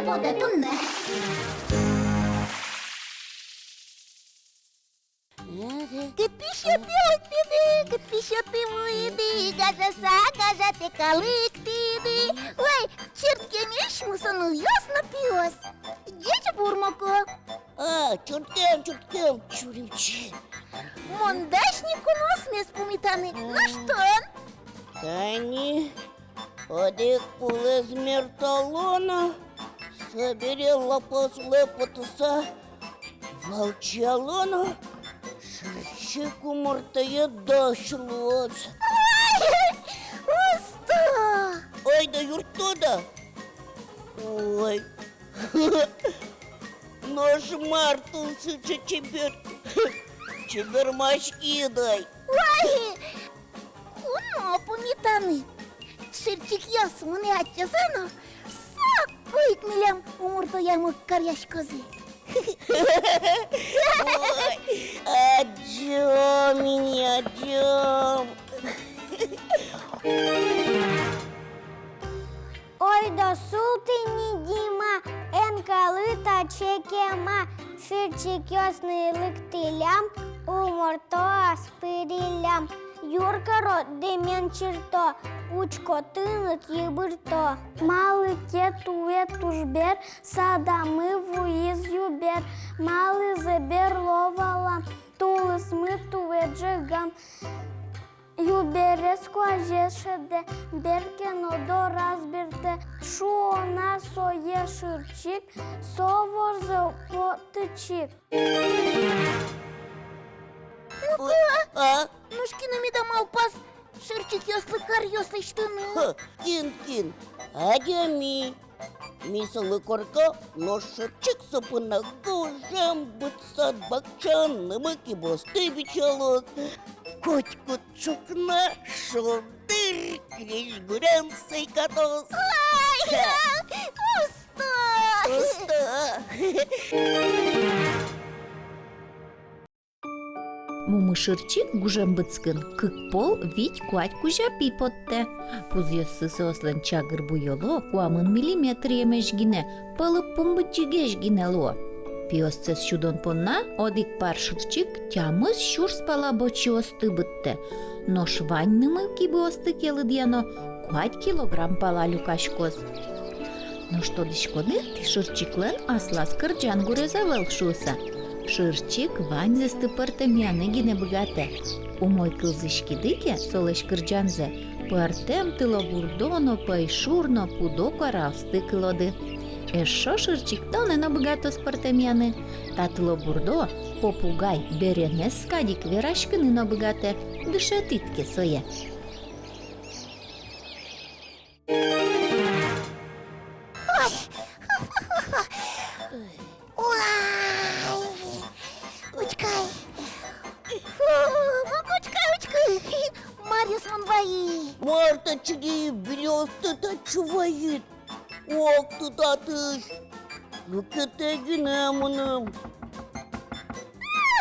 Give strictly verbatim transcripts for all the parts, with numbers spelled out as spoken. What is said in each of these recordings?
Ода туннэ. Кытысь тӥ лыктӥды, кытысь тӥ вуиды, гажаса гажатэ калык тӥды. Ой, чырткемесь мусо нылъёс но пиос. Ӟеч бур, Моко. А, чырткем, чырткем, чуримчи. Мон дась ни куноосмес пумитаны. Нош тон? Тани, одӥг пулэз мертало но, собере лапаослы потыса валчало но, шырчик умортое дась луоз. Ой, усто! Ойдо юрттод-а? Ой. Нош мар тон сыӵе чебер, чебермаськид ай? Ой, куно пумитаны. Шырчикъёс мынэ ачазы но, соку ик милям умортоямы каръяськозы. Ой, адӟом ини, адӟом. Ойдо султы ни, Дима, эн калы таӵе кема. Шырчикъёс ни лыктӥллям, умортоос пыриллям. Юр каро, дэмен чырто, учко, тыныд йыбырто. Малы ке туэ тужбер, садамы вуиз юбер. Малы зэбер ло валам, тулысмы туэ ӝегам. Юберез куазез шедьтэ, бер ке но дораз бертэ. Шуо на сое шырчик, со ворзэ потӥ чик. Моко, а? Нош кин меда малпаз шырчикъёслы каръёс лэсьтыны? Ха, кин, кин? Адями. Ми солы корка, нош шырчик со понна гужем быдтыса бакчаын нымы-кибыосты бичалоз. Котькуд ӵукна шулдыр крезьгурен сайкатоз. Ой, усто! Усто! Мумы шырчик гужем быдскын кык пол вить-куать кузя пи поттэ. Пузъёссы соослэн чагыр буёло, куамын миллиметр емесь гинэ, пӧлы пумбыдӟигесь гинэ луо. Пиоссэс сюдон понна одӥг пар шырчик тямыс сюрс пала бочиосты быдтэ. Нош вань нымы-кибыосты ке лыдъяно, куать килограмм пала люкаськоз. Нош тодӥськоды-а тӥ шырчиклэн аслаз кырӟан гурез ӧвӧл шуыса? Шырчик ваньзэсты пӧртэмъяны гинэ быгатэ. Умой кылзӥськиды ке солэсь кырӟанзэ, пӧртэм тылобурдо но, пӧйшур но, пудо куараосты кылоды. Эшшо шырчик тонэ но быгатоз пӧртэмъяны. Та тылобурдо попугай беренэз кадь ик вераськыны но быгатэ, дышетӥд ке сое. Ой! Уай! Учкы-а! Фу, Моко, учкы-а, учкы-а! Маръёс мон вайи! Мар татчы ке бериосты татчы вайид? Ог ты татысь! Люкетэ гинэ мыным.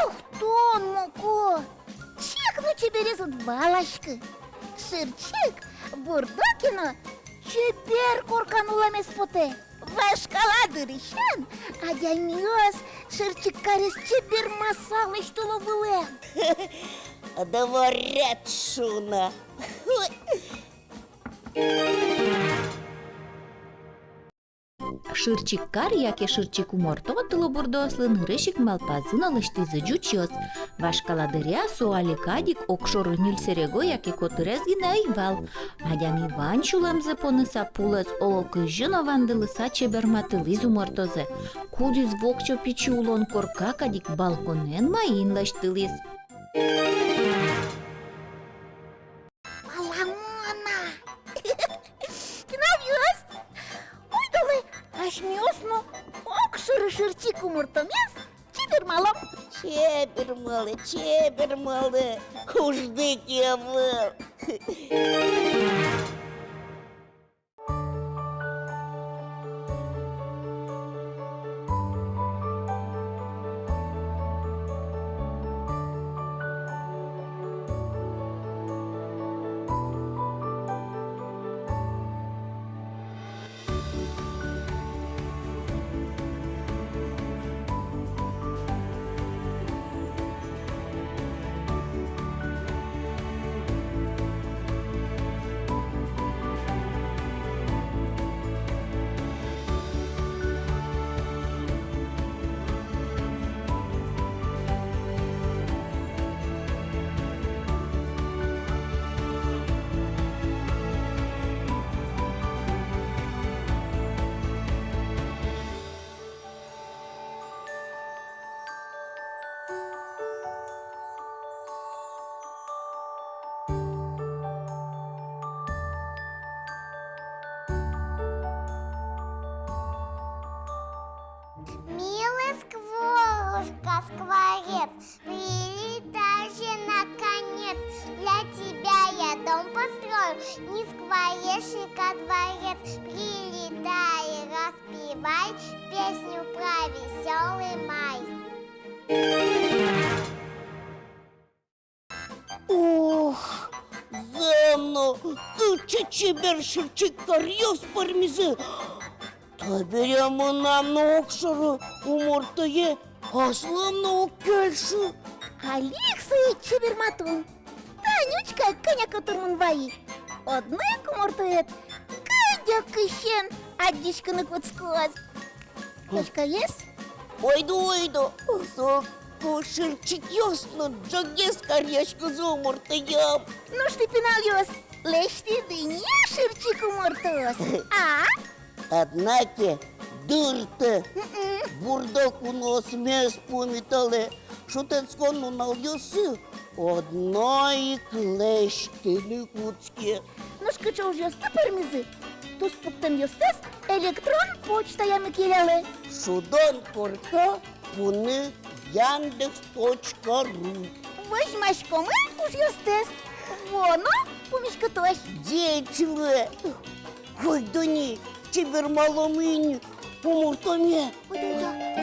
Эх, тон, Моко! Чик но чеберез уд валаськы. Шырчик бурдо ке но, чебер коркан улэмез потэ. Вашкала дырысен адямиос шырчик карез чебермаса лэсьтыло вылэм. Дворец шуна. Шырчик кар яке шырчик уморто тылобурдоослы нырысь ик малпазы но лэсьтӥзы ӟучъёс. Вашкала дыръя со али кадь ик огшоры ньыль сэрег яке котырес гинэ ӧй вал. Адями вань сюлэмзэ поныса пулэз оло кызьы но вандылыса чеберматылӥз умортозэ. Кудӥз воксё пичи улон корка кадь ик балконэн маин лэсьтылӥз. Малпамон-а? Пиналъёс, ойдолэ асьмеос но огшоры шырчик умортомес чебермалом. Чебермалэ, чебермалэ, уждык ӧвӧл. Прилетай же, наконец, для тебя я дом построю, не скворечника дворец. Прилетай, распевай песню про весёлый май. Ох, зэм но, кыӵе чебер шырчик каръёс пӧрмизы! Табере мынам но огшоры умортое аслым но уг кельшы. Али ик сое чеберматом. Танючка, кӧня ке турмын вайи. Одно ик умортоед кыдёкысен адӟиськыны кутскоз. Кыӵе ке ес? Ойдо, ойдо. Соку шырчикъёс но ӝоггес каръяськозы умортоям. Нош тӥ, пиналъёс, лэсьтӥды ини шырчик умортоос, а? Однако дыртэ. Мгм. Бурдо куноосмес пумиталэ. Шутэтскон нуналъёсы одно ик лэсьтыны кутске. Нош кыӵе ужъёсты пӧрмизы? Туспуктэмъёссэс электрон почтаямы келялэ. Шудон корка пуны Яндекс точка ру. Возьмаськомы ужъёстэс. Вуоно пумиськытозь. Ӟеч луэ. Ойдо ни, чебермаломы ини умортоме. Ойдо, ойдо.